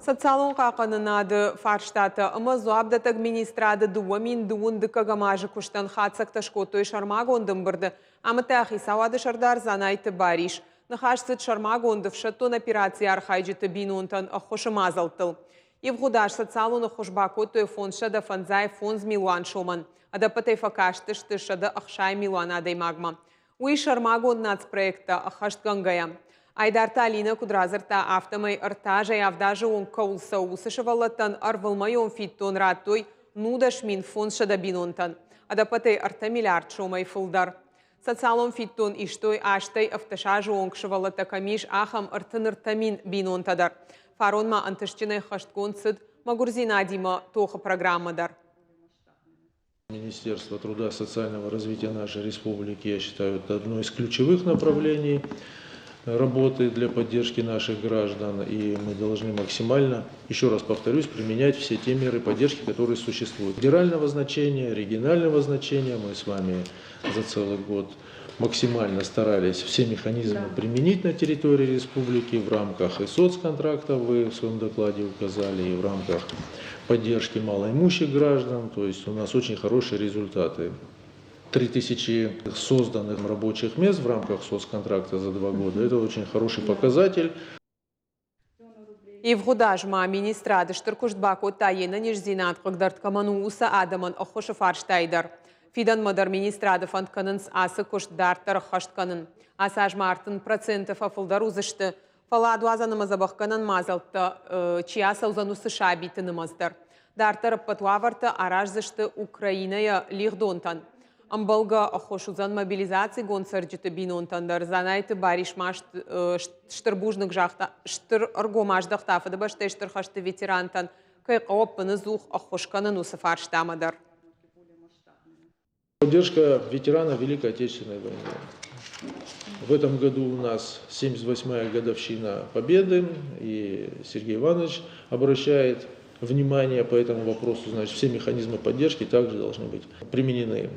Социалон хъахъхъӕнынады фарстатӕ ӕмӕ дзуапдӕттӕг министрады 2021 дыккӕгӕм азы куыстӕн хатдзӕгтӕ скодтой сӕрмагонд ӕмбырды, амыдта хицауады сӕрдар Дзанайты Барис. Ныхас цыд сӕрмагонд ӕфсӕддон операцийы архайджыты бинонтӕн ӕххуысы мадзӕлттыл. Ивгъуыд аз социалон ӕххуыс бакодтой 555 милуан сомӕн. Ӕдӕппӕтӕй фӕкастысты 160 милуан адӕймагмӕ. Уый сӕрмагонд нацпроекттӕ ӕххӕстгӕнгӕйӕ. Айдарты Алинӕ куыд радзырдта, афтӕмӕй ӕртӕ азӕй авд азы онг кӕуыл цӕуы, уыцы сывӕллӕттӕн ӕрвылмӕйон фиддон радтой 19500 бинонтӕн. Ӕдӕппӕтӕй ӕртӕ миллиард сомӕй фылдӕр. Социалон фиддон истой астӕй 17 азы онг сывӕллӕттӕ кӕм ис, ахӕм 33 000 бинонтӕ дӕр. Фарон ма ӕнтыстджынӕй хӕстгонд цыд мӕгуырдзинадимӕ тохы программӕ дӕр. Министерство труда и социального развития нашей республики, я считаю, это одно из ключевых направлений работы для поддержки наших граждан. И мы должны максимально, еще раз повторюсь, применять все те меры поддержки, которые существуют. Федерального значения, регионального значения мы с вами за целый год максимально старались все механизмы применить на территории республики в рамках и соцконтракта, вы в своем докладе указали, и в рамках поддержки малоимущих граждан. То есть у нас очень хорошие результаты. 3000 созданных рабочих мест в рамках соцконтракта за 2 года – это очень хороший показатель. Ивгъуыд аз ма министрад стыр куыст бакодта йе нӕниздзинад хъыгдард кӕмӕн у, уыцы адӕмӕн ӕххуысы фарстайы дӕр. Фидӕнмӕ дӕр министрады фӕнд кӕнынц ацы куыст дарддӕр ӕххӕст кӕнын. Ацы аз ма 30% фӕфылдӕр уыдзысты, фӕлладуадзӕн ӕмӕ дзӕбӕхгӕнӕн мадзӕлттӕ чи ацӕудзӕн, уыцы сабиты нымӕц дӕр. Дарддӕр ӕппӕт уавӕртӕ араздзысты Украинӕйӕ лигъдонтӕн. Ӕмбӕлгӕ ӕххуыс уыдзӕн мобилизацигонд цӕрджыты бинонтӕн дӕр. Дзанайты Барис ма стыр бузныг загъта, стыр ӕргом аздӕхта Фыдыбӕстӕйы Стыр хӕсты ветерантӕн, кӕй хъӕуы ӕппынӕдзух ӕххуыс кӕнын, уыцы фарстамӕ дӕр. Поддержка ветеранов Великой Отечественной войны. В этом году у нас 78-я годовщина Победы, и Сергей Иванович обращает внимание по этому вопросу, значит, все механизмы поддержки также должны быть применены.